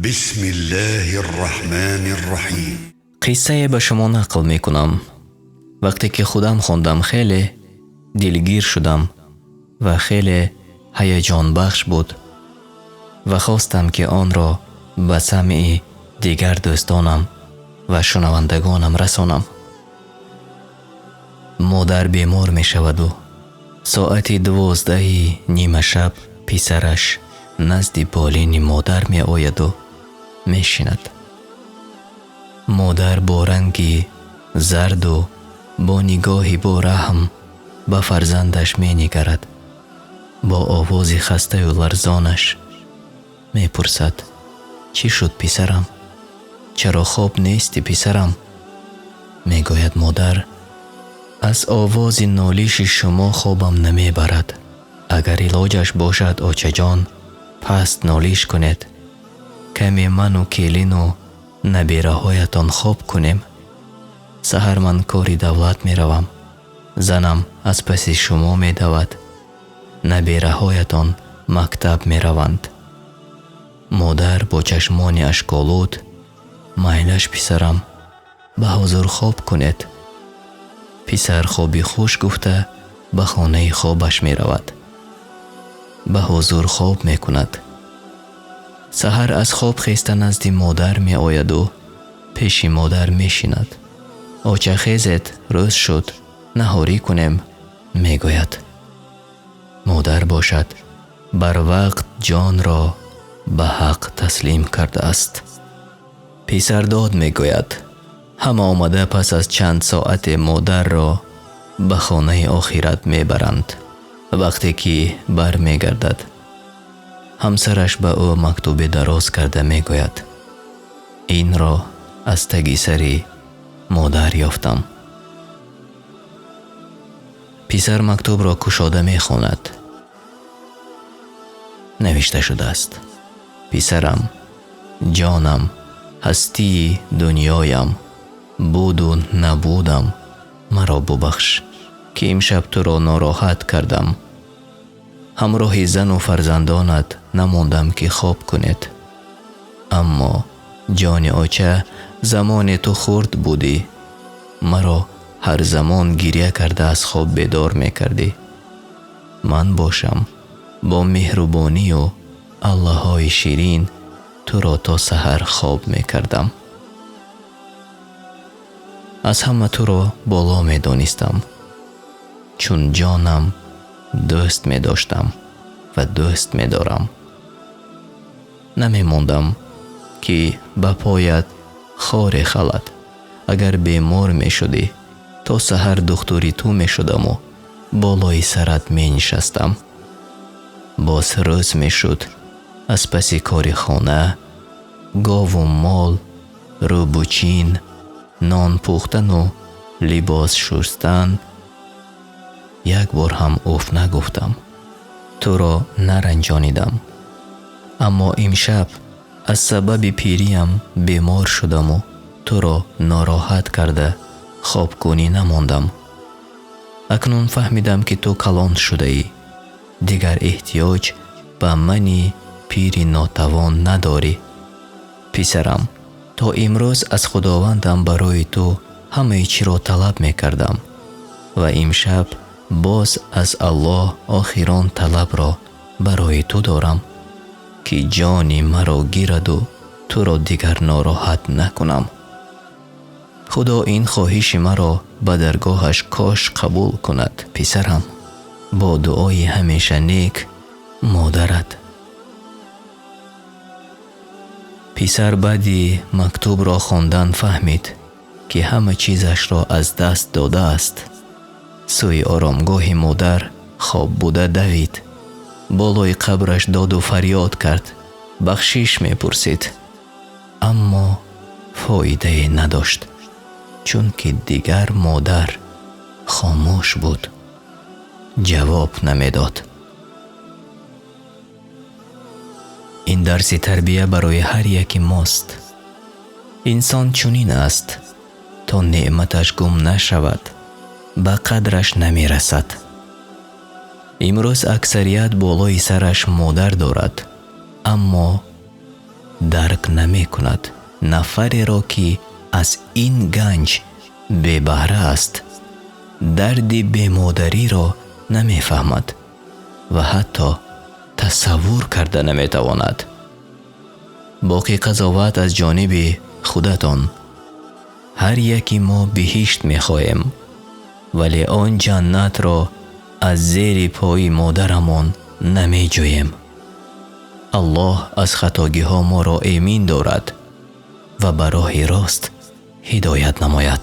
بسم الله الرحمن الرحيم. Қиссае ба шумо нақл мекунам. Вақте ки худам хондам, хеле дилгир шудам ва хеле ҳаяҷонбахш буд ва хостам, ки онро ба самъи дигар дӯстонам ва шунавандагонам расонам. Модар бемор мешаваду соати 12-и нимашаб писараш назди болини модар меояду мешинад. Модар бо ранги зарду бо нигоҳи бораҳм ба фарзандаш менигарад, бо овози хастаю ларзонаш мепурсад: «Чӣ шуд, писарам? Чаро хоб нестӣ, писарам?» Мегӯяд модар: «Аз овози нолиши шумо хобам намебарад. Агар илоҷаш бошад, очаҷон, паст нолиш кунед, каме ману келину набераҳоятон хоб кунем. Саҳар ман кори давлат меравам, занам аз паси шумо медавад, набераҳоятон мактаб мераванд». Модар бо чашмони ашколуд: «Майлаш, писарам, ба ҳузур хоб кунед». Писар хоби хуш гуфта ба хонаи хобаш меравад, ба ҳузур хоб мекунад. Саҳар аз хоб хеста назди модар меояду пеши модар мешинад. «Оча, хезед, рӯз шуд, наҳорӣ кунем», мегӯяд. Модар бошад, барвақт ҷонро ба ҳақ таслим кардааст. Писар дод мегӯяд. Ҳама омада пас аз чанд соате модарро ба хонаи охират мебаранд. Вақте ки бармегардад, ҳамсараш ба ӯ мактубе дароз карда мегӯяд: «Инро аз таги сари модар ёфтам». Писар мактубро кушода мехонад. Навишта шудааст: «Писарам, ҷонам, ҳастии дунёям, буду набудам, маро бубахш, ки имшаб туро нороҳат кардам. Ҳамроҳи зану фарзандонат намондам, ки хоб кунед. Аммо, ҷони оча, замоне ту хурд будӣ, маро ҳар замон гиря карда аз хоб бедор мекардӣ. Ман бошам, бо меҳрубонию аллаҳои ширин туро то саҳар хоб мекардам. Аз ҳама туро боло медонистам, чун ҷонам дӯст медоштам ва дӯст медорам. Намемондам, ки ба поят хоре халад. Агар бемор мешудӣ, то саҳар духтури ту мешудаму болои сарат менишастам. Боз рӯз мешуд, аз паси кори хона, гову мол, рӯбучин, нон пухтану либос шустан як бор ҳам уф нагуфтам, туро наранҷонидам. Аммо имшаб аз сабаби пириям бемор шудаму туро нороҳат карда хобкунӣ намондам. Акнун фаҳмидам, ки ту калон шудаӣ, дигар эҳтиёҷ ба мани пири нотавон надорӣ. Писарам, то имрӯз аз Худовандам барои ту ҳамаи чиро талаб мекардам ва имшаб боз аз Аллоҳ охирон талабро барои ту дорам, ки ҷони маро гираду туро дигар нороҳат накунам. Худо ин хоҳиши маро ба даргоҳаш кош қабул кунад. Писарам, бо дуои ҳамеша нек, модарат». Писар баъди мактубро хондан фаҳмид, ки ҳама чизашро аз даст додааст. Сӯи оромгоҳи модар хоб буда давид, болои қабраш доду фарёд кард, бахшиш мепурсид, аммо фоидае надошт, чунки дигар модар хомӯш буд, ҷавоб намедод. Ин дарси тарбия барои ҳар яки мост. Инсон чунин аст: то неъматаш гум нашавад, ба қадраш намерасад. Имрӯз аксарият болои сараш модар дорад, аммо Дарк намекунад. Нафареро, ки аз ин ганҷ бебаҳра аст, дарди бемодариро намефаҳмад ва ҳатто тасаввур карда наметавонад. Боқӣ қазоват аз ҷониби худатон. Ҳар яки мо биҳишт мехоҳем, вале он ҷаннатро аз зери пои модарамон намеҷӯем. Аллоҳ аз хатогиҳо моро эмин дорад ва ба роҳи рост ҳидоят намояд.